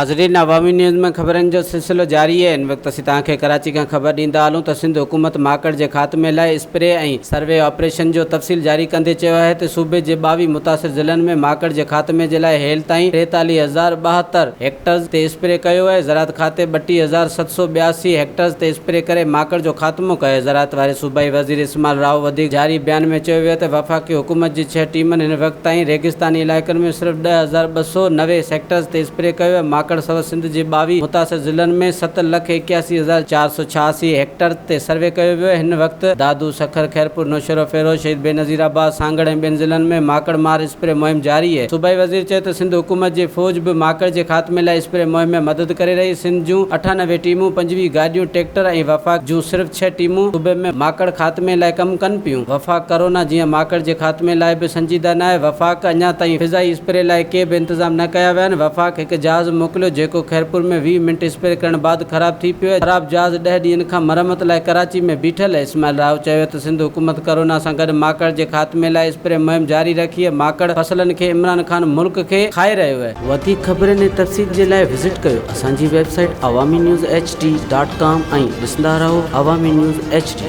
ناظرين عوامي نيوز ۾ خبرن جو سلسلو جاري آهي هن وقت اسين توهان کي ڪراچي کان خبر ڏيندا هلون ته سنڌ حڪومت ماڪڙ جي خاتمي لاء اسپري ۽ سروي آپريشن جو تفصيل جاري ڪندي چيو آهي ته صوبي جي 22 متاثر ضلعن ۾ ماڪڙ جي خاتمي جي لاء هيل تائين 43072 هيڪٽرز تي اسپري ڪيو آهي زراعت کاتي 32782 هيڪٽرز تي اسپري ڪري ماڪڙ جو خاتمو ڪيو آهي زراعت واري صوبائي وزير اسماعيل راهو وڌيڪ جاري بيان ۾ چيو ويو ته وفاقي حڪومت جي ڇهه ٽيمن هن وقت تائين ريگستاني علائقن ۾ صرف 10290 سيڪٽرز تي اسپري ڪيو آهي ماڪڙ سبب سنڌ جي 22 متاثر ضلعن ۾ 7,81,486 هيڪٽرز تي سروي ڪيو ويو آهي هن وقت دادو، سکر، خيرپور، نوشهروفيروز، شهيد بينظير آباد، سانگهڙ ۽ ٻين ضلعن ۾ ماڪڙ مار اسپري مهم جاري آهي صوبائي وزير چيو ته سنڌ حڪومت جي فوج به ماڪڙ جي خاتمي لاء اسپري مهم ۾ مدد ڪري رهي سنڌ جون 98 ٽيمون، 25 گاڏيون، ٽيڪٽر ۽ وفاق جون صرف ڇهه ٽيمون صوبي ۾ ماڪڙ خاتمي لاء ڪم ڪن پيون. وفاق ڪرونا جيان ماڪڙ جي خاتمي لاء به سنجيده ناهي. وفاق اڃا تائين فضائي اسپري لاء ڪي به انتظام نه ڪيا ويا آهن. وفاق هڪ جهاز موڪليو جيڪو خيرپور ۾ 20 منٽ اسپري ڪرڻ بعد خراب ٿي پيو. خراب جهاز ڏهه ڏينهن کان مرمت لاء ڪراچي ۾ بيٺل آهي. اسماعيل راهو چيو ته سنڌ حڪومت ڪرونا سان گڏ ماڪڙ جي خاتمي لاء اسپري مهم جاري رکي آهي. ماڪڙ فصلن کي عمران خان ملڪ کي کائي رهيو آهي. وڌيڪ خبرن ۽ تفصيل جي لاء وزٽ ڪيو اسان جي website Awami news H D dot com ۽ ڏسندا رهو عوامي نيوز ايڇ ڊي.